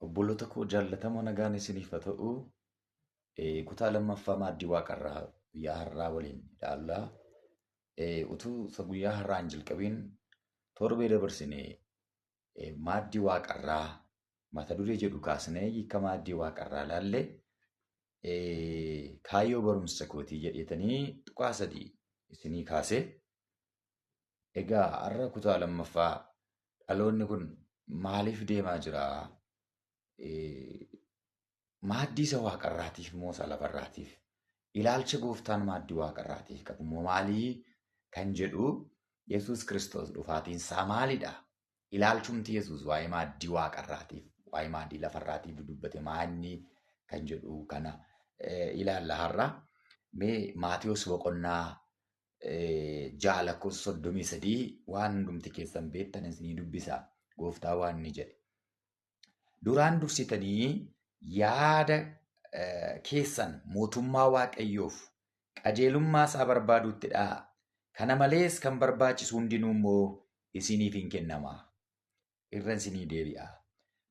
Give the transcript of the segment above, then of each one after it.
Obboloota koo jaallatamoo nagaan isiniif haa ta'u. Kutaa lammaffaa maaddii waaqarraa guyyaa har'aa waliin ilaallaa. Utuu isa guyyaa har'aa hin jalqabiin torbee dabarsinee maaddii waaqarraa mata duree jedhu kaasnee hiika maaddii waaqarraa ilaalle kaayyoo barumsa kootii jedhetanii tuqaa sadii isinii kaase. Egaa har'a kutaa lammaffaa dhaloonni kun maaliif deemaa jiraa? Maaddii isa waaqarraatiif moo isa lafarraatiif? Ilaalcha gooftaan maaddii waaqarraatiif qabu moo maalii kan jedhu Yesuus Kiristoos dhufaatiin isaa maalidha? Ilaalchumti Yesuus waa'ee maaddii waaqarraatiif, waa'ee maaddii lafarraatiif dubbate maanni kan jedhu kana ilaalla har'a. Mee Maatiyos boqonnaa 6 lakkoofsa 33 waan hundumti keessan beektan isinii dubbisa. Gooftaa waan inni jedhe. Duraan dursitanii yaada keessan mootummaa Waaqayyoof qajeelummaa isaa barbaaduuttidha. Kana malees kan barbaachisu hundinuu immoo isiniif hin kennama. Irra isinii deebi'a.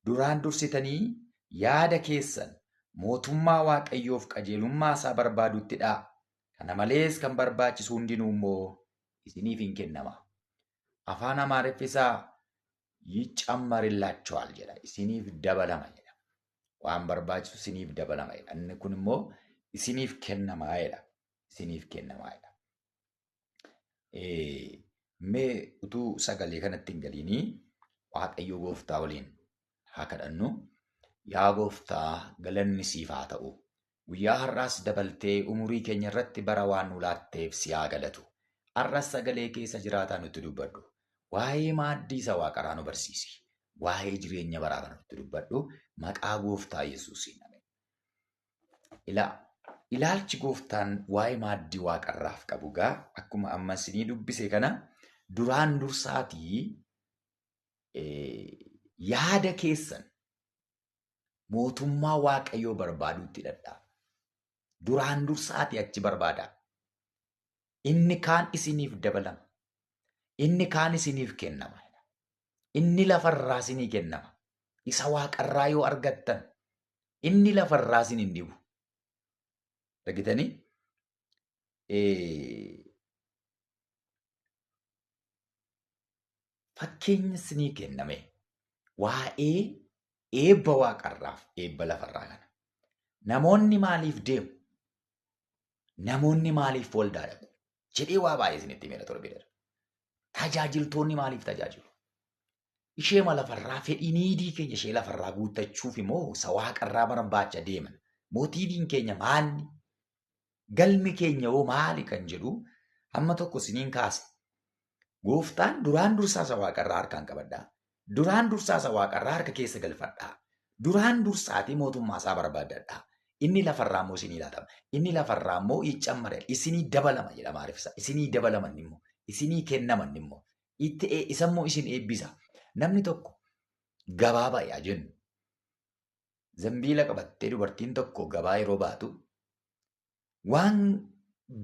Duraan dursitanii yaada keessan mootummaa Waaqayyoof qajeelummaa isaa barbaaduuttidha. Kana malees kan barbaachisu hundinuu immoo isiniif hin kennama. Afaan Amaariffisaa ይጨመርላችኋል jedha. Isiniif dabalama jedha. Waan barbaachisu isiniif dabalama jedha. Inni kun immoo isiniif kennama jedha. Isiniif kennama jedha. Mee utuu sagalee kanatti hin galiinii Waaqayyo gooftaa waliin haa kadhannu. Yaa gooftaa galanni siif haa ta'u. Guyyaa har'aas dabaltee umurii keenya irratti bara waan nu laatteef si haa galatu. Har'as sagalee keessa jiraataa nutti dubbadhu. Waa'ee maaddii isa waaqarraa nu barsiisi. Waa'ee jireenya baraa kana nutti dubbadhu. Maqaa gooftaa Yesuusiin. Ilaalchi gooftaan waa'ee maaddii waaqarraaf qabu gaa akkuma amma isinii dubbise kana duraan dursaatii yaada keessan mootummaa waaqayyoo barbaaduutti hidhadhaa. Duraan dursaatii achi barbaadaa. Inni kaan isiniif dabalama. Inni kaan isiniif kennama. Inni lafarraa isinii kennama. Isa waaqarraa yoo argattan inni lafarraa isin hin dhibu. Argitanii? Fakkeenya isinii kenname waa'ee eebba waaqarraaf eebba lafarraa kana. Namoonni maaliif deemu? Namoonni maaliif waldaa dhaqu? Jedhee waa baay'ee isinitti himeera torbee darbe. Tajaajiltoonni maaliif tajaajilu? Ishee lafarraa fedhii niidii keenya ishee lafarraa guuttachuuf immoo isa waaqarraa barbaacha deeman. Mootiiviin keenya maalni? Galmi keenya hoo maali kan jedhu hamma tokko isiniin kaase. Gooftaan duraan dursaa isa waaqarraa harkaan qabadhaa. Duraan dursaa isa waaqarraa harka keessa galfadhaa. Duraan dursaatii mootummaa isaa barbaadadhaa. Inni lafarraa immoo isinii laatama. Inni lafarraa immoo iccamara. Isinii dabalama jedha maariifsa. Isinii dabalaman immoo. Isinii kennaman immoo. Isa immoo isin eebbisa. Namni tokko gabaa baay'aa jennu. Zambiila qabattee dubartiin tokko gabaa yeroo baatu waan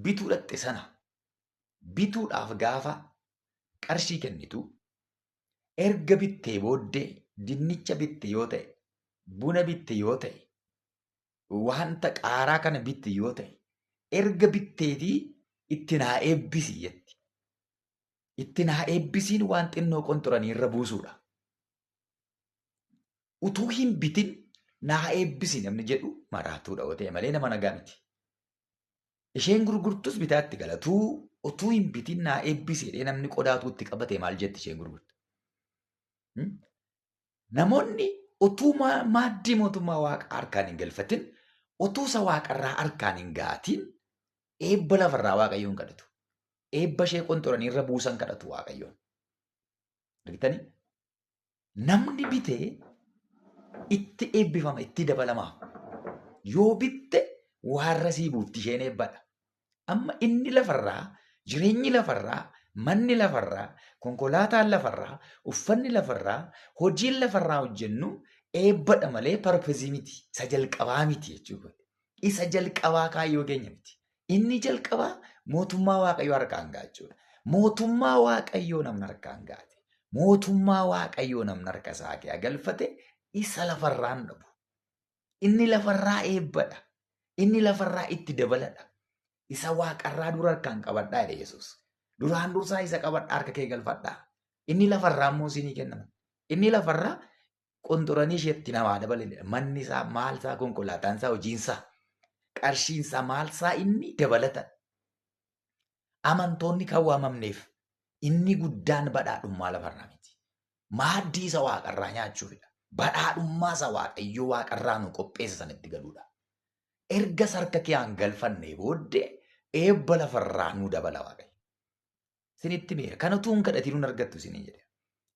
bituu dhatte sana bituudhaaf gaafa qarshii kennitu erga bittee booddee dinnicha bitte yoo ta'e, buna bitte yoo ta'e, wanta qaaraa kana bitte yoo ta'e, erga bitteetii itti naa eebbisi jetti. Itti naa eebbisiin waan xinnoo qonxoranii irra buusuudha. Utuu hin bitin naa eebbisi namni jedhu maraatuudha yoo ta'e malee nama nagaa miti. Isheen gurgurtus bitaatti galatuu utuu hin bitin naa eebbisi jedhee namni qodaatu itti qabate maal jetti isheen gurgurtu? Namoonni utuu maaddii mootummaa waaqa harkaan hin galfatin, utuu isa waaqarraa harkaan hin ga'atin eebba lafarraa waaqayyoon kadhatu. Eebba ishee qonxoranii irra buusan kadhatu waaqayyoon. Argitanii? Namni bitee itti eebbifama, itti dabalama. Yoo bitte waarra sii buufti isheen eebbadha. Amma inni lafarraa, jireenyi lafarraa, manni lafarraa, konkolaataan lafarraa, uffanni lafarraa, hojiin lafarraa hojjennu eebbadha malee parpezii miti. Isa jalqabaa miti jechuudha. Isa jalqabaa kaayyoo keenya miti. Inni jalqabaa mootummaa waaqayyoo harkaan ga'a jechuudha. Mootummaa waaqayyoo namni harkaan ga'ate. Mootummaa waaqayyoo namni harka isaa kee galfate Isa lafarraan dhabu. Inni lafarraa eebbadha. Inni lafarraa itti dabaladha. Isa waaqarraa dura harkaan qabadhaa jedhe Yesuus. Duraan dursaa isa qabadhaa harka kee galfadhaa. Inni lafarraa immoo isinii kennama. Inni lafarraa qonxoranii isheetti namaa dabalanidha. Manni isaa, maal isaa, konkolaataan isaa, hojiin isaa, qarshiin isaa, maal isaa inni dabalata. Amantoonni kan waamamneef inni guddaan badhaadhummaa lafarraa miti. Maaddii isa waaqarraa nyaachuufidha. Badhaadhummaa isa waaqayyoo waaqarraa nu qopheesse sanatti galuudha. Erga harka kee galfannee booddee eebba lafarraa nu dabala waaqayyo. Isinitti meera. Kana utuu hin kadhatiin hin argattu isiniin jedhe.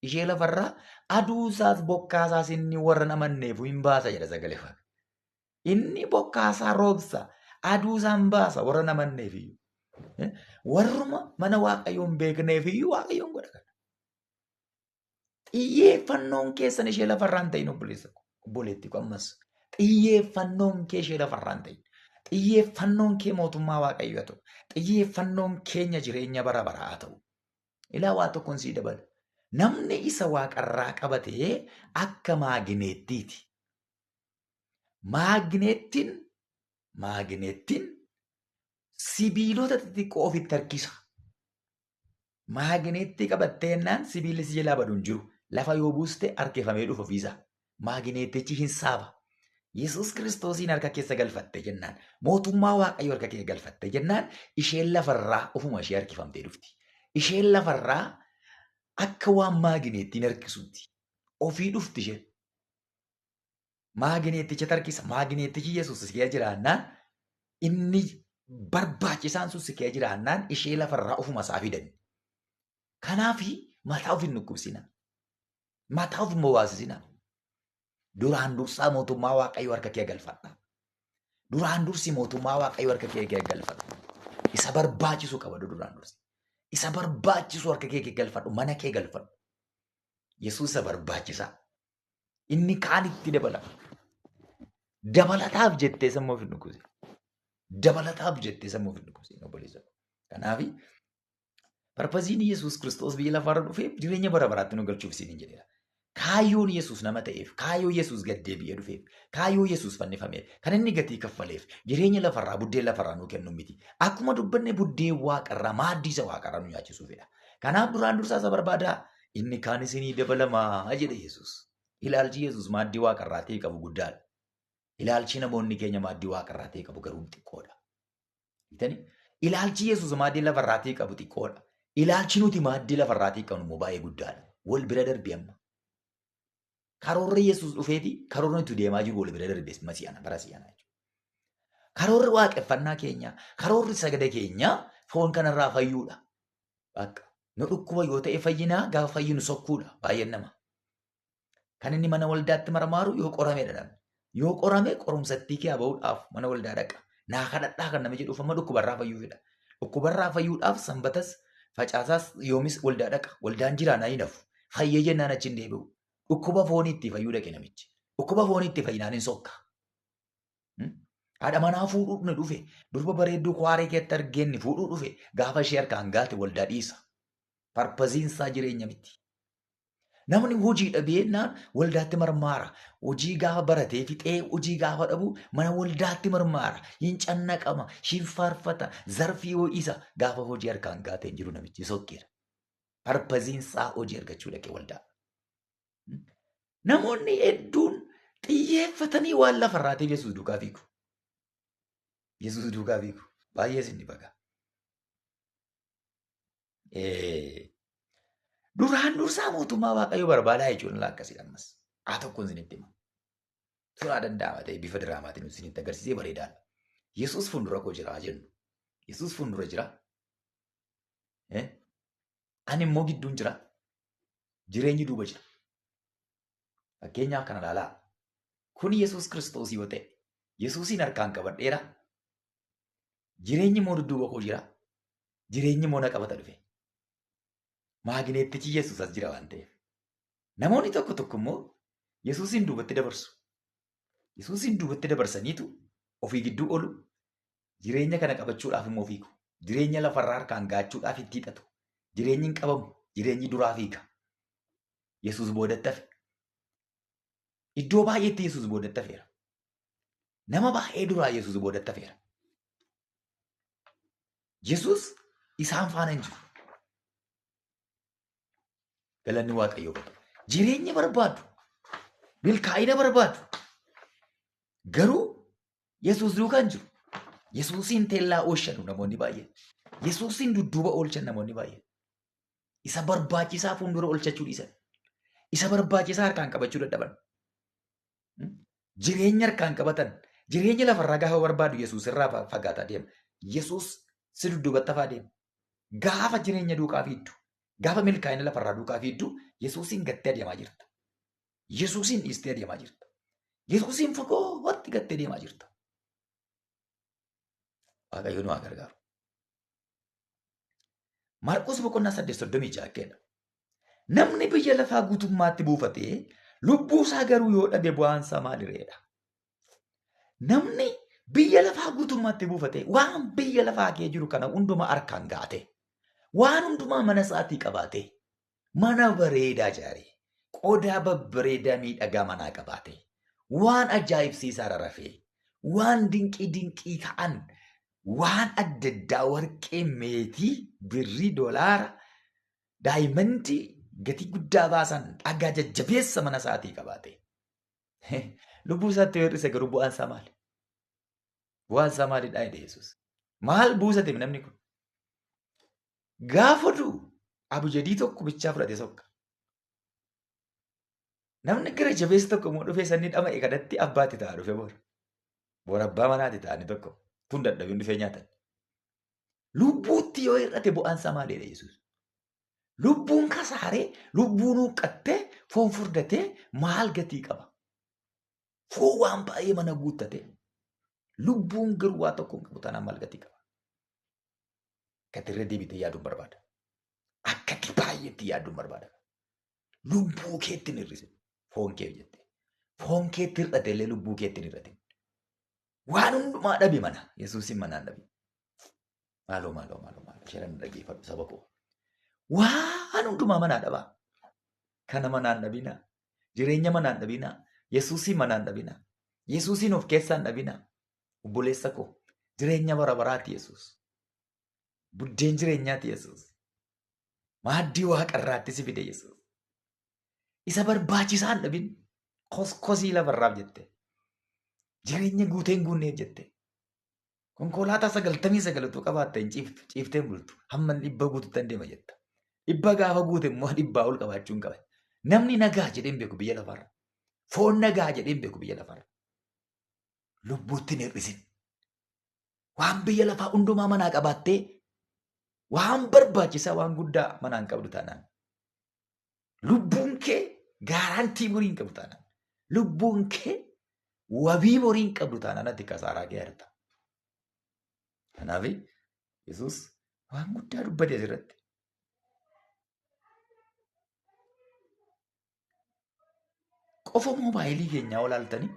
Ishee lafarraa aduu isaas bokkaa isaas inni warra namanneef hin baasa jedha sagalee waaqa. Inni bokkaa isaa roobsa, aduu isaa hin baasa warra namanneef iyyuu. Warruma mana waaqayyoo hin beekneef iyyuu waaqayyoon godha kana. Xiyyeeffannoon keessan ishee lafarraa hin ta'in obboleessa ko. Obboleetti ko ammas. Xiyyeeffannoon kee ishee lafarraa hin ta'in. Xiyyeeffannoon kee mootummaa waaqayyoo haa ta'u. Xiyyeeffannoon keenya jireenya bara baraa haa ta'u. Ilaa waa tokkoon sii dabala. Namni isa waaqarraa qabatee akka maagineettiiti. Maagineettiin sibiilota xixiqqoo ofitti harkisa. Maagineettii qabattee jennaan sibiilli si jalaa badu hin jiru. Lafa yoo buuste harkifamee dhufa ofiisaa. Maagineettichi hin saaba. Yesuus Kiristoosiin harka keessa galfatte jennaan, mootummaa Waaqayyoo harka keessa galfatte jennaan isheen lafarraa ofuma ishee harkifamtee dhufti. Isheen lafarraa akka waan maagineettiin harkisuuti. Ofii dhufti isheen. Maagineetticha harkisa. Maagineettichi Yesuus si keessa jiraannaan inni barbaachisaan sun si keessa jiraannaan ishee lafarraa ofuma isaa fidan. Kanaaf mataa of hin dhukkubsina. Mataa of hin bobaasisina. Duraan dursaa mootummaa Waaqayyoo harka kee galfadha. Duraan dursi mootummaa Waaqayyoo harka kee galfadhu. Isa barbaachisu qabadu duraan dursi. Isa barbaachisu harka kee galfadhu. Mana kee galfadhu. Yesuus isa barbaachisaa. Inni kaan itti dabala. Dabalataaf jettee sammuu of hin dhukkubsin. Dabalataaf jettee sammuu of hin dhukkubsin obboleessa. Kanaaf parpaziin Yesuus Kiristoos biyya lafaarra dhufee jireenya bara baraatti nu galchuuf isiniin jedheera. Kaayyoon Yesuus nama ta'eef, kaayyoo Yesuus gad deebi'ee dhufeef, kaayyoo Yesuus fannifameef, kan inni gatii kaffaleef, jireenya lafarraa, buddeen lafarraa nu kennu miti. Akkuma dubbanne buddeen waaqarraa, maaddii isa waaqarraa nu nyaachisuufidha. Kanaaf duraan dursaa isa barbaadaa. Inni kaan isinii dabalamaa jedhe Yesuus. Ilaalchi Yesuus maaddii waaqarraa ta'e qabu guddaadha. Ilaalchi namoonni keenya maaddii waaqarraa ta'e qabu garuu xiqqoodha. Ilaalchi Yesuus maaddii lafarraa ta'e qabu xiqqoodha. Ilaalchi nuti maaddii lafarraa ta'e qabnu immoo baay'ee guddaadha. Wal bira darbe amma. Karoorri Yesuus dhufeeti karoorri nuti deemaa jiru wal bira darbe masi'ana bara si'ana jechuudha. Karoorri waaqeffannaa keenya, karoorri sagada keenya foon kanarraa fayyuudha. Bakka nu dhukkuba yoo ta'e fayyinaa gaafa fayyinu sokkuudha baay'een nama. Kan inni mana waldaatti marmaaru yoo qoramedha namni. Yoo qorame qorumsattii kee bahuudhaaf mana waldaa dhaqa. Naa kadhadhaa kan nama jedhuuf amma dhukkubarraa fayyuufidha. Dhukkubarraa fayyuudhaaf sanbatas facaasaas yoomis waldaa dhaqa. Waldaan jiraanaa hin hafu. Fayyee jennaan achi hin deebi'u. Dhukkuba foonii itti fayyuu dhaqe namichi. Dhukkuba foonii itti fayyinaan hin sokka. Haadha manaa fuudhuu ni dhufe. Durba bareedduu kwaaree keetti argeenni fuudhuu dhufe. Gaafa ishee harkaan gaate waldaa dhiisa. Parpaziin isaa jireenya miti. Namni hojii dhabeennaan waldaatti marmaara. Hojii gaafa baratee fixee hojii gaafa dhabu mana waldaatti marmaara. Hin cannaqama, hin faarfata, zarfii ho'isa. Gaafa hojii harkaan gaatee hin jiru namichi sokkeera. Parpaziin isaa hojii argachuu dhaqee waldaa. Namoonni hedduun xiyyeeffatanii waan lafarraatiif Yesuus duukaa fiigu. Yesuus duukaa fiigu. Baay'ee isin baga. Duraan dursaa mootummaa Waaqayyoo barbaadaa jechuun akkasii ammas. Haa tokkoon isinitti hima. Turaa danda'ama ta'e bifa diraamaatiin isinitti agarsiisee bareedaadha. Yesuus fuuldura koo jira jennu. Yesuus fuuldura jira. Ani immoo gidduun jira. Jireenyi duuba jira. Fakkeenyaaf kana ilaalaa. Kun Yesuus Kiristoos yoo ta'e, Yesuusiin harkaan qabadheera. Jireenyi immoo dudduuba koo jira. Jireenyi immoo na qabata dhufe. Maagineettichi Yesuus as jira waan ta'eef. Namoonni tokko tokko immoo Yesuusiin duubatti dabarsu. Yesuusiin duubatti dabarsaniitu ofii gidduu oolu. Jireenya kana qabachuudhaaf immoo fiigu. Jireenya lafarraa harkaan gaachuudhaaf itti hiixatu. Jireenyi hin qabamu. Jireenyi duraa fiiga. Yesuus boodatti hafe. Iddoo baay'eetti Yesuus boodatti hafeera. Nama baay'ee duraa Yesuus boodatti hafeera. Yesuus isaan faana hin jiru. Galanni Waaqayyoo qaba. Jireenya barbaadu. Milkaa'ina barbaadu. Garuu Yesuus duukaa hin jiru. Yesuusiin teellaa oolchanu namoonni baay'een. Yesuusiin dudduuba oolchan namoonni baay'een. Isa barbaachisaa fuuldura oolchachuu dhiisan. Isa barbaachisaa harkaan qabachuu dadhaban. Jireenya harkaan qabatan. Jireenya lafarraa gaafa barbaadu Yesuus irraa fagaataa deema. Yesuus si dudduubatti hafaa deema. Gaafa jireenya duukaa fiiddu, gaafa milkaa'ina lafarraa duukaa fiiddu, Yesuusiin gattee adeemaa jirta. Yesuusiin dhiistee adeemaa jirta. Yesuusiin fagootti gattee deemaa jirta. Waaqayyo nu haa gargaaru. Maarqos boqonnaa 8:36 akkeedha. Namni biyya lafaa guutummaatti buufatee lubbuu isaa garuu yoo dhabe bu'aan isaa maalireedha? Namni biyya lafaa guutummaatti buufatee waan biyya lafaa kee jiru kana hundumaa harkaan gaate, waan hundumaa mana isaatii qabaate, mana bareedaa ijaaree, qodaa babbareedaa miidhagaa manaa qabaate, waan ajaa'ibsiisaa rarafee, waan dinqii dinqii ta'an, waan adda addaa warqee, meetii, birrii, doolaara, daayimandii gatii guddaa baasan dhagaa jajjabeessa mana isaatii qabaate. Lubbuu isaatti yoo hir'ise garuu bu'aan isaa maali? Bu'aan isaa maalidha jedhe Yesuus. Maal buusate namni kun? Gaafa du'u abujadii tokko bichaa fudhate sokka. Namni gara jabeessi tokko immoo dhufee sanni dhama'e kanatti abbaatti ta'a dhufe bor. Bor abbaa manaatti ta'a inni tokko. Tun dadhabin dhufee nyaatan. Lubbuutti yoo hir'ate bu'aan isaa maalidha Yesuus? Lubbuun kasaaree, lubbuun huuqqattee, foon furdatee maal gatii qaba? Foon waan baay'ee mana guuttatee. Lubbuun garuu waa tokko hin qabu taanaan maal gatii qaba? Akkatti irra deebitee yaaduun barbaada. Akkatti baay'eetti yaaduun barbaada. Lubbuu keetti hin hir'isin. Foon kee jettee. Foon keetti hir'ate illee lubbuu keetti hin hir'atin. Waan hundumaa dhabi mana. Yesuusin manaan dhabi. Maaloo maaloo maaloo maaloo isheen dhaggeeffadhu saba koo. Waan hundumaa manaa dhabaa. Kana manaan dhabinaa. Jireenya manaan dhabinaa. Yesuusiin manaan dhabinaa. Yesuusiin of keessaan dhabinaa. Obboleessa koo jireenya bara baraati Yesuus. Buddeen jireenyaati Yesuus. Maaddii waaqarraatti si fide Yesuus. Isa barbaachisaa hin dhabin koskosii lafarraaf jette. Jireenya guutee hin guunneef jette. Konkolaataa 99 utuu qabaatte hin ciiftu, ciiftee hin bultu. Hamma 100 guututti hin deema jetta. 100 gaafa guute immoo 100 ol qabaachuu hin qaban. Namni nagaa jedhee hin beeku biyya lafarra. Foon nagaa jedhee hin beeku biyya lafarra. Lubbuutti hin hir'isin. Waan biyya lafaa hundumaa manaa qabaattee waan barbaachisaa waan guddaa manaa hin qabdu taanaan. Lubbuun kee gaaraantii borii hin qabu taanaan. Lubbuun kee wabii borii hin qabdu taanaan ati kasaaraa kee arta. Kanaaf Yesuus waan guddaa dubbate asirratti. Qofa moobaayilii keenyaa olaaltanii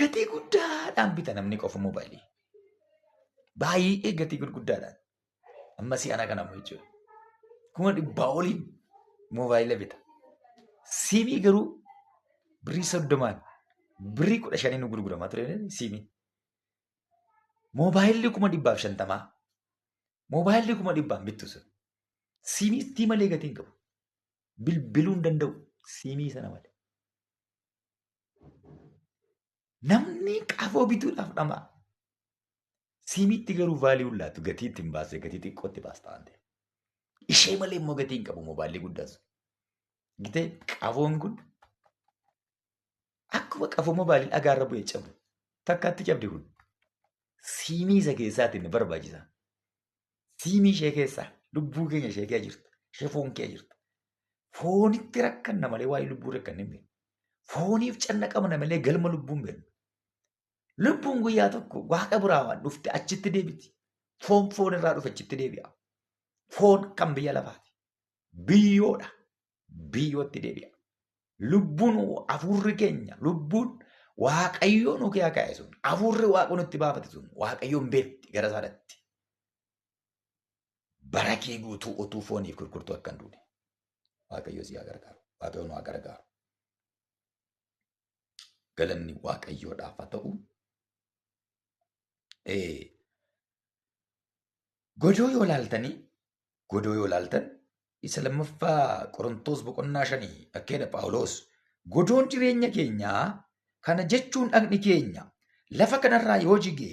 gatii guddaadhaan bita namni qofa moobaayilii. Baay'ee gatii gurguddaadhaan. Amma si'ana kana immoo jechuudha. 100,000 oliin moobaayila bita. Siimii garuu birrii 30n birrii 15 nu gurguramaa ture siimii. Moobaayilli 150,000. Moobaayilli 100,000 bittu sun. Siimiittii malee gatii hin qabu. Bilbiluu hin danda'u siimii sana malee. Namni qafoo bituudhaaf dhama'a. Siimiitti garuu vaalii hin laatu gatii itti hin baasne gatii xiqqootti baasta waan ta'eef. Ishee malee immoo gatii hin qabu moobaayilli guddaan sun. Gitee qafoon kun akkuma qafoo moobaayilii dhagaarra bu'ee cabu takkaatti cabdi kun. Siimii isa keessaatiin ni barbaachisa. Siimii ishee keessaa lubbuu keenya ishee kee jirtu. Ishee foon kee jirtu. Foonitti rakkanna malee waa'ee lubbuu rakkanne hin beeknu. Fooniif canna qabna malee galma lubbuu hin beeknu. Lubbuun guyyaa tokko waaqa biraa waan dhufte achitti deebiti. Foon foon irraa dhufe achitti deebi'a. Foon kan biyya lafaati. Biyyoodha. Biyyootti deebi'a. Lubbuun hafuurri keenya lubbuun waaqayyoo nu kee kaa'e sun hafuurri waaqa nutti baafate sun waaqayyoon beekti gara isaatti. Bara kee guutuu otuu fooniif kurkurtuu akka hin duune. Waaqayyo si haa gargaaru. Waaqayyo nu haa gargaaru. Galanni Waaqayyoodhaaf haa ta'u. Godoo yoo ilaaltanii, godoo yoo ilaaltan isa lammaffaa Qorontos boqonnaa 5 akkeedha Phaawulos. Godoon jireenya keenyaa kana jechuun dhagni keenya lafa kanarraa yoo jige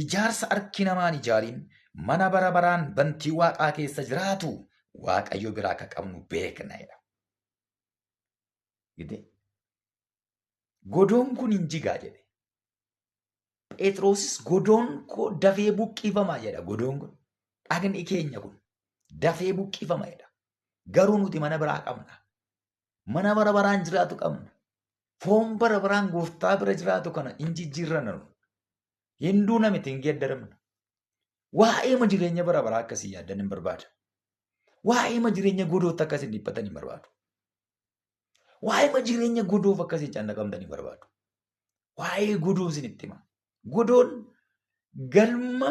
ijaarsa harki namaan ijaariin mana bara baraan bantii waaqaa keessa jiraatu Waaqayyo biraa akka qabnu beekna jedha. Gidee godoon kun hin jigaa jedhe. Phexrosis godoon koo dafee buqqifamaa jedha. Godoon kun dhagni keenya kun dafee buqqifama jedha. Garuu nuti mana biraa qabna. Mana bara baraan jiraatu qabna. Foon bara baraan gooftaa bira jiraatu kana hin jijjiirranna nu. Hin duuna miti, hin geeddaramna. Waa'eema jireenya bara baraa akkasii yaaddan hin barbaada. Waa'eema jireenya godootti akkasii dhiphatan hin barbaadu. Waa'eema jireenya godoof akkasii cannaqamtan hin barbaadu. Waa'ee godoo isinitti hima. Godoon galma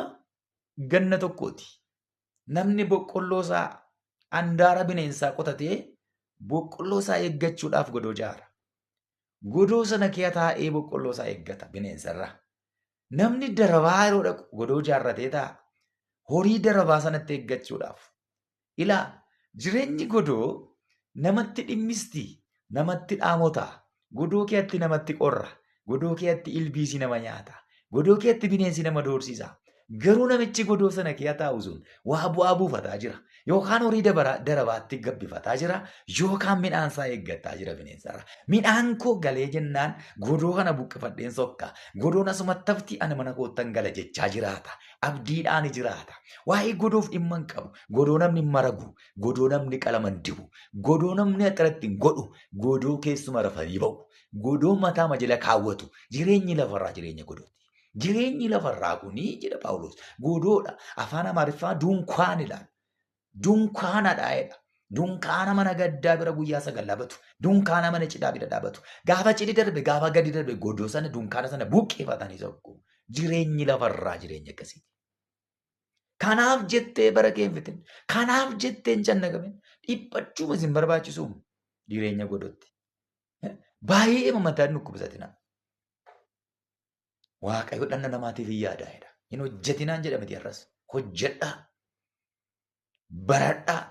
ganna tokkooti. Namni boqqolloo isaa handaara bineensaa qotatee boqqolloo isaa eeggachuudhaaf godoo ijaara. Godoo sana keessa taa'ee boqqolloo isaa eeggata bineensarraa. Namni darabaa yeroo dhaqu godoo ijaarratee taa'a. Horii darabaa sanatti eeggachuudhaaf. Ilaa, jireenyi godoo namatti dhimmisti, namatti dhaamota. Godoo keetti namatti qorra. Godoo keetti ilbiisi nama nyaata. Godoo keetti bineensi nama doorsisa. Garuu namichi godoo sana keessa taa'u sun waa bu'aa buufataa jira. Yookaan horii darabaatti gabbifataa jira. Yookaan midhaan isaa eeggataa jira bineensarra. Midhaan koo galee jennaan godoo kana buqqifadheen sokka. Godoon asumatti hafti, ani mana koottan gala jechaa jiraata. Abdiidhaan jiraata. Waa'ee godoof dhimma hin qabu. Godoo namni hin maragu. Godoo namni qalama hin dibu. Godoo namni axaratti hin godhu. Godoo keessuma rafanii ba'u. Godoo mataa majala kaawwatu. Jireenyi lafarraa jireenya godooti. Jireenyi lafarraa kuni jedha Phaawulos godoodha. Afaan Amaariffaa dunkaan ilaala. Dunkaanadha jedha. Dunkaana mana gaddaa bira guyyaa 9 dhaabatu. Dunkaana mana cidhaa bira dhaabatu. Gaafa cidhi darbe, gaafa gadi darbe godoo sana dunkaana sana buqqifatanii sokku. Jireenyi lafarraa jireenya akkasiiti. Kanaaf jettee bara kee hin fixin. Kanaaf jettee hin cannaqamin. Dhiphachuuma isin barbaachisuum jireenya godootti. Baay'ee mataa hin dhukkubsatina. Waaqayyo dhala namaatiif hin yaadaa jedha. Hin hojjetinaan jedha miti har'as. Hojjedhaa. Baradhaa.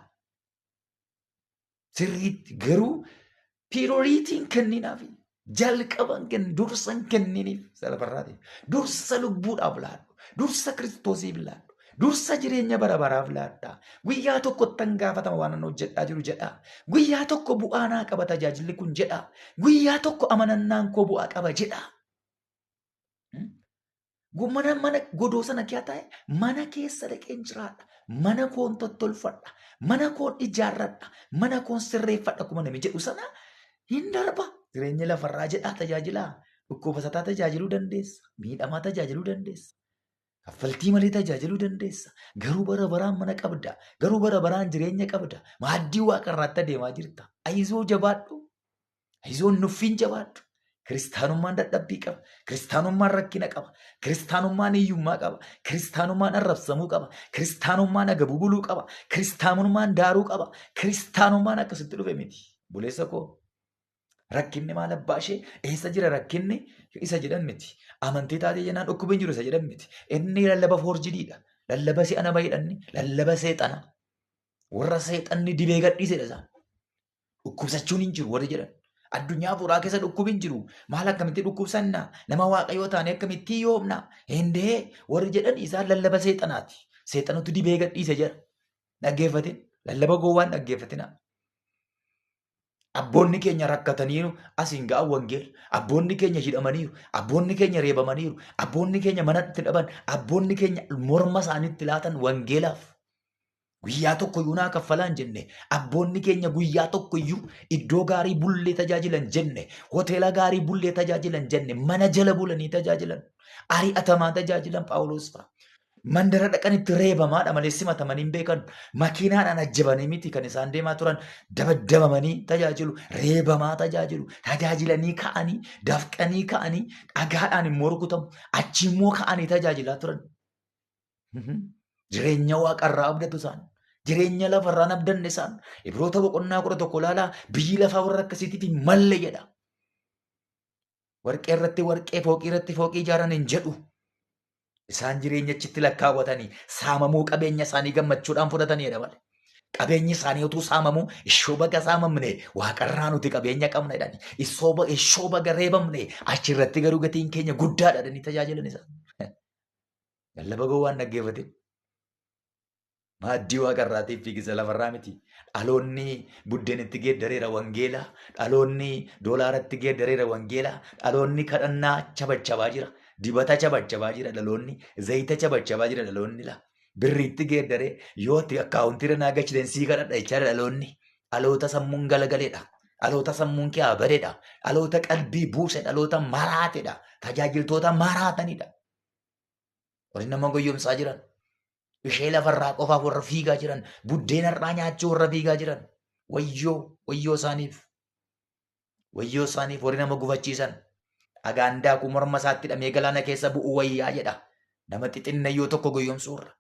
Sirriitti garuu pirooriitiin kenninaafi jalqaban kennin, dursan kenniniif salafarraatiif. Dursa lubbuudhaaf laadhu. Dursa Kiristoosiif laadhu. Dursa jireenya bara baraaf laadhaa. Guyyaa tokkottan gaafatama waan ani hojjedhaa jiru jedhaa. Guyyaa tokko bu'aa naa qaba tajaajilli kun jedhaa. Guyyaa tokko amanannaan koo bu'aa qaba jedhaa. Mana godoo sana keessa taa'e mana keessa dhaqeen jiraadha. Mana koon tottolfadha. Mana koon ijaarradha. Mana koon sirreeffadha akkuma namni jedhu sana hin darba. Jireenya lafarraa jedhaa tajaajilaa. Dhukkubasataa tajaajiluu dandeessa. Miidhamaa tajaajiluu dandeessa. Kaffaltii malee tajaajiluu dandeessa. Garuu bara baraan mana qabda. Garuu bara baraan jireenya qabda. Maaddii waaqarraatti adeemaa jirta. Ayizoo jabaadhu. Ayizoon nuffiin jabaadhu. Kiristaanummaan dadhabbii qaba. Kiristaanummaan rakkina qaba. Kiristaanummaan hiyyummaa qaba. Kiristaanummaan arrabsamuu qaba. Kiristaanummaan agabuu buluu qaba. Kiristaanummaan daaruu qaba. Kiristaanummaan akkasitti dhufe miti. Buleessa koo. Rakkinni maal abbaa ishee eessa jira rakkinni isa jedhan miti. Amantii taatee jennaan dhukkubi hin jiru isa jedhan miti. Inni lallaba foorjidiidha. Lallaba si'ana baay'adhanni. Lallaba seexana. Warra seexanni dibee gadhiisedha isaan. Dhukkubsachuun hin jiru warri jedhan. Addunyaa hafuuraa keessa dhukkubi hin jiru. Maal akkamitti dhukkubsanna? Nama waaqayyoo taane akkamitti yoomna? Hindee warri jedhan isaan lallaba seexanaati. Seexanatu dibee gadhiise jedha. Dhaggeeffatin. Lallaba gowwaan dhaggeeffatina. Abboonni keenya rakkataniiru asiin ga'an wangeela. Abboonni keenya hidhamaniiru. Abboonni keenya reebamaniiru. Abboonni keenya mana itti dhaban. Abboonni keenya morma isaaniitti laatan wangeelaaf. Guyyaa tokko iyyuu naa kaffalaa hin jenne. Abboonni keenya guyyaa tokko iyyuu iddoo gaarii bullee tajaajilan jenne. Hoteela gaarii bullee tajaajilan jenne. Mana jala bulanii tajaajilan. Ari'atamaa tajaajilan Phaawulos fa'a. Mandara dhaqanitti reebamaadha malee simatamanii hin beekan. Makiinaadhaan ajjabanii miti kan isaan deemaa turan. Dabaddabamanii tajaajilu. Reebamaa tajaajilu. Tajaajilanii ka'anii, dafqanii ka'anii, dhagaadhaan immoo rukutamu. Achi immoo ka'anii tajaajilaa turan. Jireenya waaqarraa abdatu isaan. Jireenya lafarraa hin abdanne isaan. Ibroota boqonnaa 11 ilaalaa, biyyi lafaa warra akkasiitiif hin malle jedha. Warqee irratti warqee, fooqii irratti fooqii ijaaran hin jedhu. Isaan jireenya achitti lakkaawwatanii saamamuu qabeenya isaanii gammachuudhaan fudhataniidha malee. Qabeenyi isaanii utuu saamamuu ishoo baga saamamne waaqarraa nuti qabeenya qabna jedhani. Ishoo baga reebamne achirratti garuu gatiin keenya guddaadha jedhanii tajaajilan isaan. Lallaba gowwaan dhaggeeffatin. Maaddii waaqarraatiif fiigisa lafarraa miti. Dhaloonni buddeenitti geeddareera wangeela. Dhaloonni doolaaratti geeddareera wangeela. Dhaloonni kadhannaa chabachabaa jira. Dibata chabachabaa jira dhaloonni. Zayita chabachabaa jira dhaloonni la. Birriitti geeddaree yoo ati akkaawuntiirra naa galchiten sii kadhadha jechaa dhaloonni. Dhaloota sammuun galagaleedha. Dhaloota sammuun kee badeedha. Dhaloota qalbii buuse, dhaloota maraatedha. Tajaajiltoota maraatanidha. Warri nama goyyomsaa jiran. Ishee lafarraa qofaaf warra fiigaa jiran. Buddeenarraa nyaachuu warra fiigaa jiran. Wayyoo, wayyoo isaaniif. Wayyoo isaaniif warri nama gufachiisan. Dhagaan daakuu morma isaatti hidhamee galaana keessa bu'uu wayyaa jedha. Nama xixinnayyoo tokko goyyomsuurra.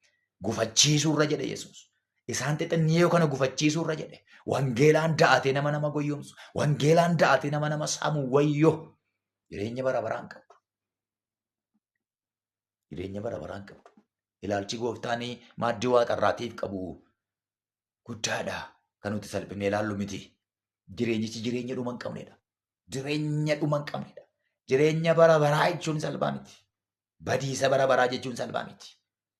Gufachiisuurra jedhe Yesuus. Isaan xixinnayyoo kana gufachiisuurra jedhe. Wangeelaan da'atee nama nama goyyomsu. Wangeelaan da'atee nama nama saamu wayyoo. Jireenya bara baraan qabdu. Jireenya bara baraan qabdu. Ilaalchi gooftaan maaddii waaqarraatiif qabu guddaadha. Kan nuti salphinee ilaallu miti. Jireenyichi jireenya dhuma hin qabnedha. Jireenya dhuma hin qabnedha. Jireenya bara baraa jechuun salphaa miti. Badiisa bara baraa jechuun salphaa miti.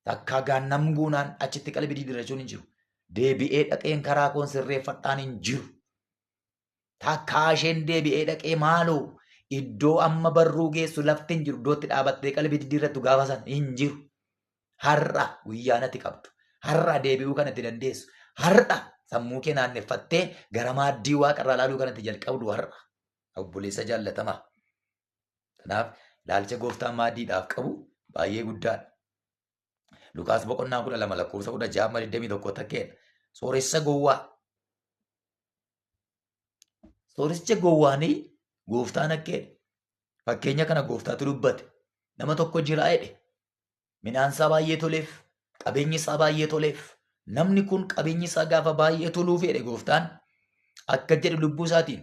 Takkaa gaannam guunaan achitti qalbii diddiirrachuun hin jiru. Deebi'ee dhaqeen karaa koon sirreeffadhaan hin jiru. Takkaa isheen deebi'ee dhaqee maaloo iddoo amma barruu geessu lafti hin jiru iddootti dhaabattee qalbii diddiirrattu gaafa san hin jiru. Har'a guyyaa natti qabdu. Har'a deebi'uu kanatti dandeessu. Har'a sammuu kee naanneffattee gara maaddii waaqarraa ilaaluu kanatti jalqabdu har'a. Obboleessa jaallatamaa. Kanaaf ilaalcha gooftaan maaddiidhaaf qabu baay'ee guddaadha. Luqaas boqonnaa 12 lakkoofsa 16-21 takkeedha. Sooressa gowwaa. Sooressicha gowwaanii gooftaan akkeedha. Fakkeenya kana gooftaatu dubbate. Nama tokko jira jedhe. Midhaan isaa baay'ee toleef, qabeenyi isaa baay'ee toleef. Namni kun qabeenyi isaa gaafa baay'ee toluuf jedhe gooftaan akka jedhe lubbuu isaatiin.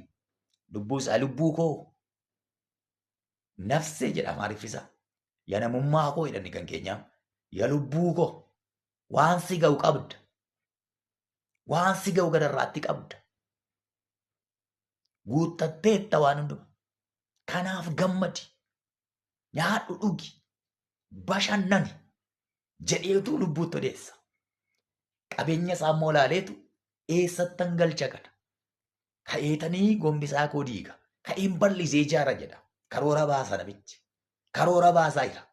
Lubbuu isaa lubbuu koo nafsee jedha Amaariffisa. Ya namummaa koo jedhani kan keenyaa. Ya lubbuu koo waan si ga'u qabda. Waan si ga'u gararraatti qabda. Guuttatteetta waan hunduma. Kanaaf gammadi. Nyaadhu dhugi. Bashannani. Jedheetu lubbuutti odeessa. Qabeenya isaa immoo ilaaleetu eessattan galcha kana. Ka'eetanii gombisaa koo diiga. Ka'een bal'isee ijaara jedha. Karoora baasa namichi. Karoora baasaa jira.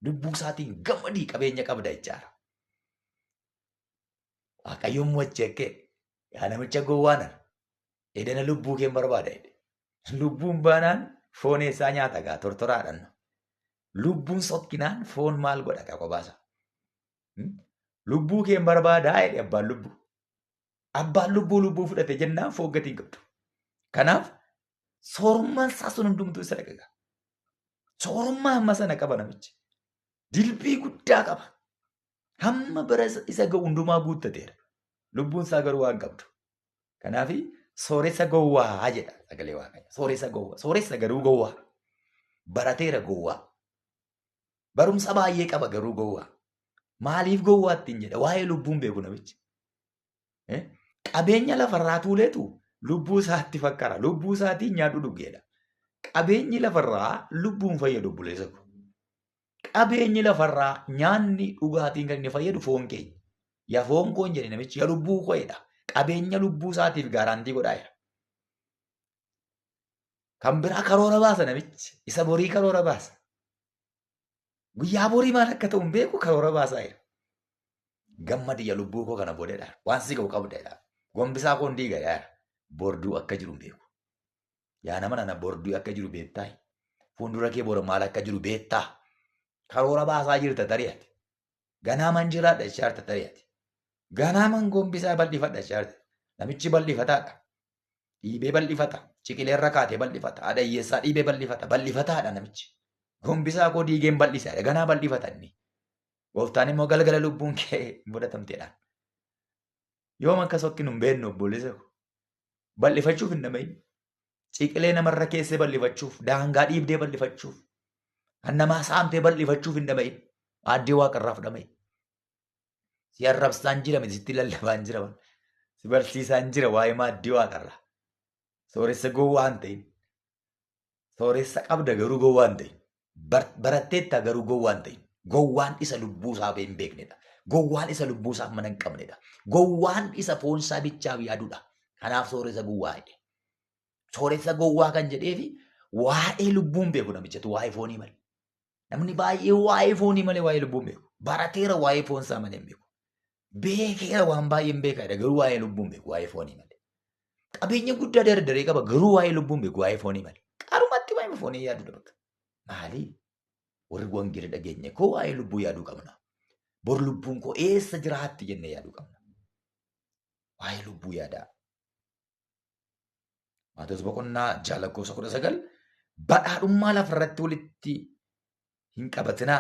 Lubbuu isaatiin gammadii qabeenya qabda jechaara. Waaqayyoon mo'achi yaa namicha gowwaa nana. Edana lubbuu keen barbaada jedhe. Lubbuun baanaan foon eessaa nyaata gaa tortoraadhaan. Lubbuun sokkinaan foon maal godha gaa kophaasa. Lubbuu keen barbaadaa jedhe abbaan lubbuu. Abbaan lubbuu lubbuu fudhate jennaan foon gatii hin qabdu. Kanaaf soorummaan isaa sun hundumtuu isa dhaqa gaa. Soorummaa hamma sana qaba namichi. Dilbii guddaa qaba. Hamma bara isa ga'u hundumaa guuttateera. Lubbuun isaa garuu waan qabdu. Kanaaf sooressa gowwaa jedha sagalee Waaqayyo. Sooressa gowwaa. Sooressa garuu gowwaa. Barateera gowwaa. Barumsa baay'ee qaba garuu gowwaa. Maaliif gowwaa ittiin jedha? Waa'ee lubbuun beeku namichi. Qabeenya lafarraa tuuleetu lubbuu isaatti fakkara. Lubbuu isaatiin nyaadhu dhugeedha. Qabeenyi lafarraa lubbuun fayyadu obboleessa koo. Qabeenyi lafarraa nyaanni dhugaatiin kan inni fayyadu foon keenya. Ya foon koo hin jedhe namichi ya lubbuu koo jedha. Qabeenya lubbuu isaatiif gaaraantii godhaa jira. Kan biraa karoora baasa namichi. Isa borii karoora baasa. Guyyaa borii maal akka ta'u hin beeku karoora baasaa jira. Gammadi ya lubbuu koo kana boodadha. Waan si ga'u qabda jedha. Gombisaa koo hin diiga jedha. Borduu akka jiru hin beeku. Yaa nama nana borduu akka jiru beektaa? Fuuldura kee bor maal akka jiru beektaa? Karoora baasaa jirta tarii ati. Ganaaman jiraadha jechaa jirta tarii ati. Ganaaman gombisaa bal'ifadha jechaa jirta. Namichi bal'ifataadha. Dhiibee bal'ifata. Ciqileerra kaatee bal'ifata. Haadha hiyyeessaa dhiibee bal'ifata. Bal'ifataadha namichi. Gombisaa koo diigeen bal'isa. Ganaa bal'ifata inni. Gooftaan immoo galgala lubbuun kee hin fudhatamteedhaan. Yoom akka sokkinu hin beeknu obboleessa koo. Bal'ifachuuf hin dhamahin. Ciqilee namarra keessee bal'ifachuuf, daangaa dhiibdee bal'ifachuuf, kan namaa saamtee bal'ifachuuf hin dhama'in. Maaddii waaqarraaf dhama'i. Si arrabsaan jira miti, sitti lallabaan jira. Si barsiisaan jira waa'ee maaddii waaqarraa. Sooressa gowwaa hin ta'in. Sooressa qabda garuu gowwaa hin ta'in. Baratteetta garuu gowwaa hin ta'in. Gowwaan isa lubbuu isaa hin beeknedha. Gowwaan isa lubbuu isaaf mana hin qabnedha. Gowwaan isa foon isaa bichaaf yaadudha. Kanaaf sooressa gowwaa jedhe. Sooressa gowwaa kan jedheefi waa'ee lubbuu hin beeku namichatu waa'ee foonii malee. Namni baay'ee waa'ee foonii malee waa'ee lubbuu hin beeku. Barateera waa'ee foon isaa malee hin beeku. Beekeera waan baay'ee hin beeka garuu waa'ee lubbuu hin beeku waa'ee foonii malee. Qabeenya guddaa dardaree qaba garuu waa'ee lubbuu hin beeku waa'ee foonii malee. Qarumatti waa'ee foonii yaaduu dha. Maali? Warri wangeela dhageenye koo waa'ee lubbuu yaaduu qabna. Bor lubbuun koo eessa jiraatti jennee yaaduu qabna. Waa'ee lubbuu yaadaa. Maatewos boqonnaa 6 lakkoofsa 19 badhaadhummaa lafarratti walitti hin qabatinaa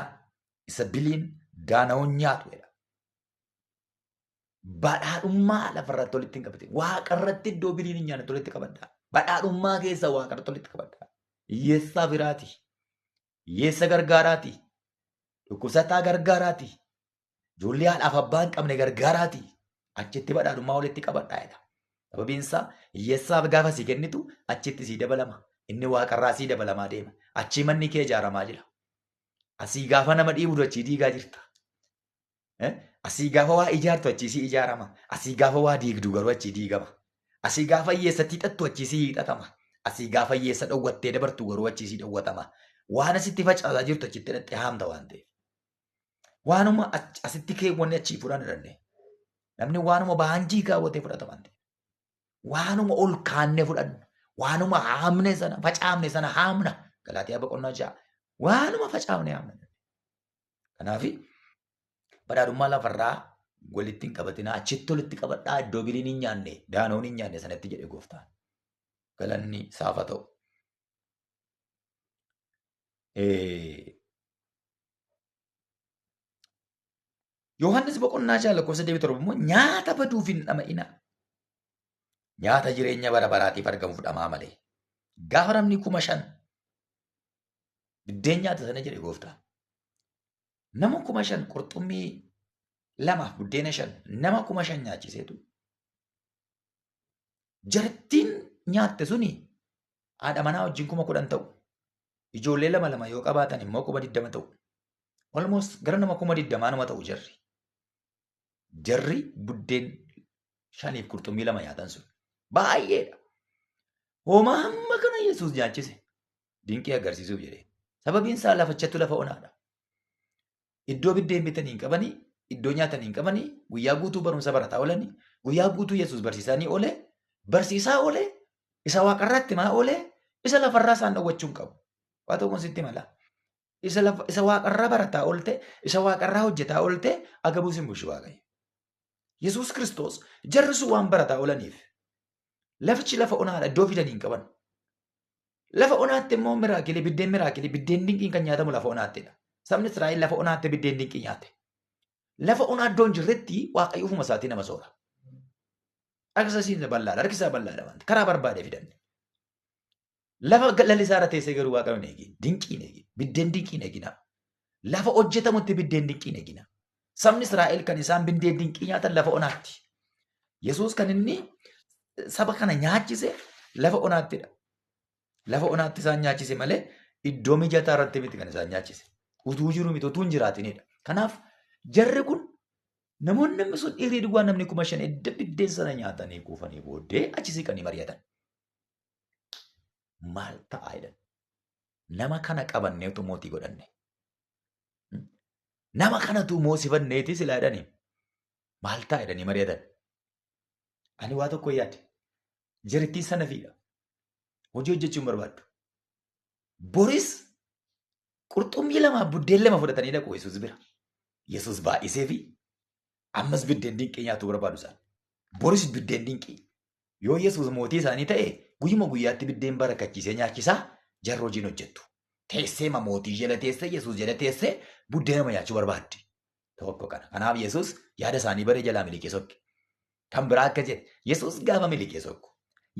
isa biliin daana'oon nyaatu jedha. Badhaadhummaa lafarratti walitti hin qabatin. Waaqarratti iddoo biliin hin nyaannetti walitti qabadhaa. Badhaadhummaa keessa waaqarratti walitti qabadhaa. Hiyyeessaa biraati. Hiyyeessa gargaaraati. Dhukkubsataa gargaaraati. Ijoollee haadhaaf abbaa hin qabne gargaaraati. Achitti badhaadhummaa walitti qabadhaa jedha. Sababiin isaa hiyyeessaaf gaafa sii kennitu achitti sii dabalama. Inni waaqarraa sii dabalamaa deema. Achii manni kee ijaaramaa jira. Asii gaafa nama dhiibdu achii diigaa jirta. Asii gaafa waa ijaartu achii sii ijaarama. Asii gaafa waa diigdu garuu achii diigama. Asii gaafa hiyyeessatti hiixattu achii sii hiixatama. Asii gaafa hiyyeessa dhowwattee dabartu garuu achii sii dhowwatama. Waan asitti facaasaa jirtu achitti hidhattee haamta waan ta'eef. Waanuma asitti keewwanne achii fudhan jedhanne. Namni waanuma baanjii kaawwatee fudhata waan ta'eef. Waanuma ol kaanne fudhanna. Waanuma haamne sana facaafne sana haamna. Galaatiyaa boqonnaa 6. Waanuma facaafne haamna. Kanaaf badhaadhummaa lafarraa walitti hin qabatinaa achitti walitti qabadhaa iddoo biliin hin nyaanne daanoon hin nyaanne sanatti jedhe gooftaan. Galanni isaaf haa ta'u. Yohaannis boqonnaa 6 lakkoofsa 27 immoo nyaata baduuf hin dhama'inaa. Nyaata jireenya bara baraatiif argamuuf dhamaa malee. Gaafa namni 5,000 biddeen nyaata sana jedhe gooftaan. Nama 5,000 qurxummii 2 buddeena 5 nama 5,000 nyaachiseetu. Jartiin nyaatte suni haadha manaa wajjin 10,000 ta'u. Ijoollee 2 2 yoo qabaatan immoo 20,000 ta'u. Almost gara nama 20,000 nama ta'u jarri. Jarri buddeen 5 qurxummii 2 nyaatan sun. Baay'eedha. Homaa hamma kana Yesuus nyaachise. Dinqii agarsiisuuf jedhee. Sababiin isaa lafachatu lafa onaadha. Iddoo biddeen bitanii hin qabanii, iddoo nyaatanii hin qabanii, guyyaa guutuu barumsa barataa oolanii, guyyaa guutuu Yesuus barsiisanii oolee, barsiisaa oolee, isa waaqarraatti maa oolee, isa lafarraa isaan dhowwachuu hin qabu. Waa tokkoon sitti mala. Isa waaqarraa barataa oolte, isa waaqarraa hojjetaa oolte, agabuu sin bushu Waaqayyo. Yesuus Kiristoos jarri sun waan barataa oolaniif lafichi lafa onaadha iddoo fidanii hin qaban. Lafa onaatti immoo miraakilii, biddeen miraakilii, biddeen dinqiin kan nyaatamu lafa onaattidha. Sabni Israa'el lafa onaatti biddeen dinqii nyaate. Lafa onaa iddoo hin jirretti Waaqayyo ofuma isaatii nama soora. Harki isaa bal'aadha, harki isaa bal'aadha wanti karaa barbaade fidanne. Lafa lalisaa irra teessee garuu Waaqayyo hin eegin, dinqii hin eegin, biddeen dinqii hin eegina. Lafa hojjetamutti biddeen dinqii hin eegina. Sabni Israa'el kan isaan biddeen dinqii nyaatan lafa onaatti. Yesuus kan inni saba kana nyaachise lafa onaattidha. Lafa onaatti isaan nyaachise malee iddoo mijataa irratti miti kan isaan nyaachise. Utuu jiru miti utuu hin jiraatinidha. Kanaaf jarri kun namoonni namni sun dhiirri duwwaa namni 5,000 edda biddeen sana nyaatanii kuufanii booddee achi siqanii mari'atan. Maal ta'a jedhan. Nama kana qabannee utuu mootii godhanne. Nama kanatu moosifanneeti silaa jedhanii. Maal ta'a jedhanii mari'atan. Ani waa tokko yaade. Jarittiin sana fiidha. Hojii hojjechuu hin barbaaddu. Boris qurxummii 2 buddeen 2 fudhatanii dhaqu Yesuus bira. Yesuus baay'isee fi ammas biddeen dinqii nyaatuu barbaadu isaan. Boris biddeen dinqii. Yoo Yesuus mootii isaanii ta'e guyyuma guyyaatti biddeen barakachiisee nyaachisaa jarri hojiin hojjettu. Teessee mootii jala teessee Yesuus jala teessee buddeen nyaachuu barbaaddi. Tokko kana. Kanaaf Yesuus yaada isaanii baree jalaa miliqee sokke. Kan biraa akka jedhe Yesuus gaafa miliqee sokku.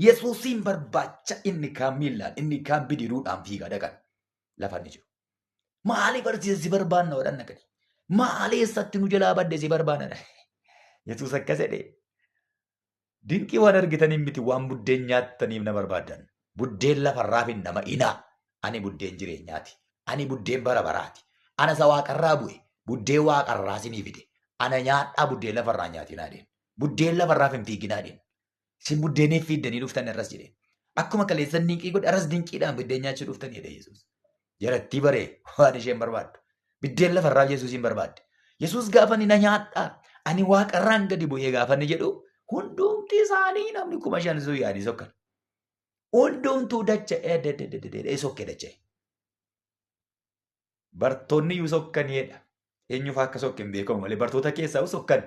Yesuusiin barbaacha inni kaan miillaan inni kaan bidiruudhaan fiigaa dhaqan lafa inni jiru. Maali barsiisa si barbaanna godhan dhaqani. Maali eessatti nu jalaa badde si barbaanna. Yesuus akkas jedhee. Dinqii waan argitaniif miti waan buddeen nyaattaniif na barbaaddan. Buddeen lafarraaf hin dhama'inaa. Ani buddeen jireenyaati. Ani buddeen bara baraati. Ana isa waaqarraa bu'e. Buddeen waaqarraa sinii fide. Ana nyaadhaa buddeen lafarraa nyaatinaa jedheen. Buddeen lafarraaf hin fiiginaa jedheen. Isin buddeeniif fiiddanii dhuftan irras jedheen. Akkuma kaleessa dinqii godhe arras dinqiidhaan buddeen nyaachuu dhuftan jedhe Yesuus. Jarattii baree waan isheen barbaaddu. Biddeen lafarraa Yesuusiin barbaadde. Yesuus gaafa inni na nyaadhaa ani waaqarraan gadi bu'ee gaafa inni jedhu hundumti isaanii namni 5,000 sun yaadii sokkan. Hundumtuu dacha'ee dededededee sokkee dacha'e. Bartoonni iyyuu sokkaniidha. Eenyuuf akka sokke hin beekamu malee bartoota keessaa sokkan.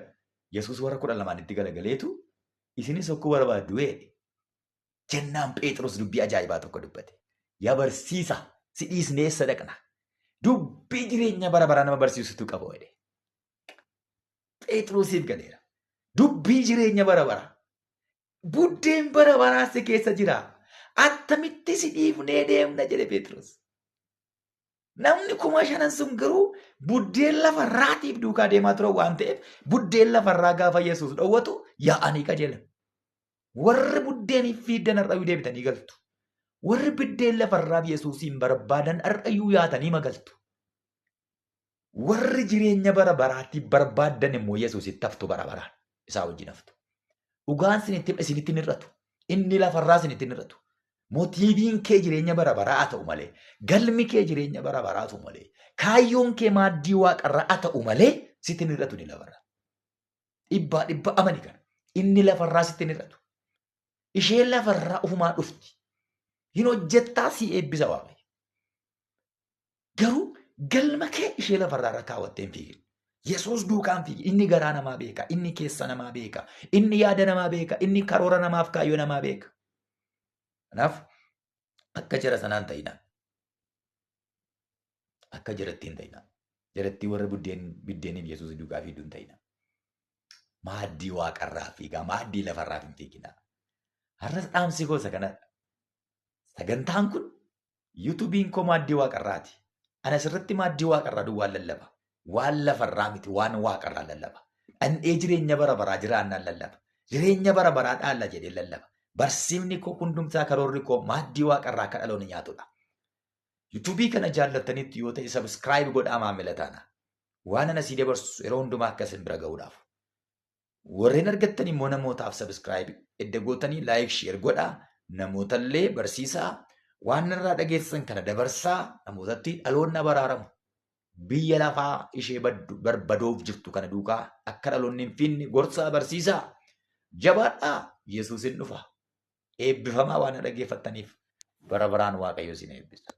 Yesuus warra 12tti galagaleetu isinis sokkuu barbaaddu jedhe. Jennaan Phexros dubbii ajaa'ibaa tokko dubbate. Yaa barsiisa si dhiisnee eessa dhaqna? Dubbii jireenya bara baraa nama barsiisutu qaba jedhe. Phexrosiif galeera. Dubbii jireenya bara baraa. Buddeen bara baraa si keessa jira. Attamitti si dhiifnee deemna jedhe Phexros. Namni 5,000 sun garuu buddeen lafarraatiif duukaa deemaa turan waan ta'eef buddeen lafarraa gaafa Yesuus dhowwatu yaa'anii qajeelan. Warri buddeeniif fiiddan har'ayyuu deebitanii galtu. Warri biddeen lafarraaf Yesuusiin barbaadan har'ayyuu yaatanii magaltu. Warri jireenya bara baraatiif barbaaddan immoo Yesuusitti haftu bara baraan isaa wajjin haftu. Dhugaan isinitti hin hir'atu. Inni lafarraa isinitti hin hir'atu. Motiiviin kee jireenya bara baraa haa ta'u malee, galmi kee jireenya bara baraa ta'u malee, kaayyoon kee maaddii waaqarraa haa ta'u malee sitti hin hir'atu inni lafarraa. Dhibbaa dhibba amani kana. Inni lafarraa sitti hin hir'atu. Isheen lafarraa ofumaa dhufti. Hin hojjettaa si eebbisa Waaqayyo. Garuu galma kee ishee lafarraa irra kaawwattee hin fiigin. Yesuus duukaan fiigi. Inni garaa namaa beeka. Inni keessa namaa beeka. Inni yaada namaa beeka. Inni karoora namaaf kaayyoo namaa beeka. Kanaaf akka jara sanaan ta'inaa. Akka jarattii hin ta'inaa. Jarattii warra biddeeniif Yesuus duukaa fiigdu hin ta'inaa. Maaddii waaqarraa fiigaa. Maaddii lafarraaf hin fiiginaa. Har'as dhaamsi koo isa kanadha. Sagantaan kun Yuutuubiin koo maaddii waaqarraati. Ana asirratti maaddii waaqarraa duwwaan lallaba. Waan lafarraa miti waan waaqarraa lallaba. Dhandhee jireenya bara baraa jiraannaan lallaba. Jireenya bara baraa dhaalla jedhee lallaba. Barsiifni koo hundumtaa karoorri koo maaddii waaqarraa akka dhaloonni nyaatudha. Yuutuubii kana jaallattanitti yoo ta'e sabiskiraayib godhaa maamila taana. Waan ana sii dabarsu yeroo hundumaa akka isin bira ga'uudhaaf. Warreen argattan immoo namootaaf sabiskiraayib edda gootanii laayik sheer godhaa. Namootallee barsiisaa waan narraa dhageessan kana dabarsaa namootatti dhaloonni baraaramu. Biyya lafaa ishee barbadoof jirtu kana duukaa akka dhaloonni hin fiinne gorsaa barsiisaa. Jabaadhaa Yesuus hin dhufa. Eebbifamaa waan dhaggeeffattaniif bara baraan Waaqayyo isin eebbisa.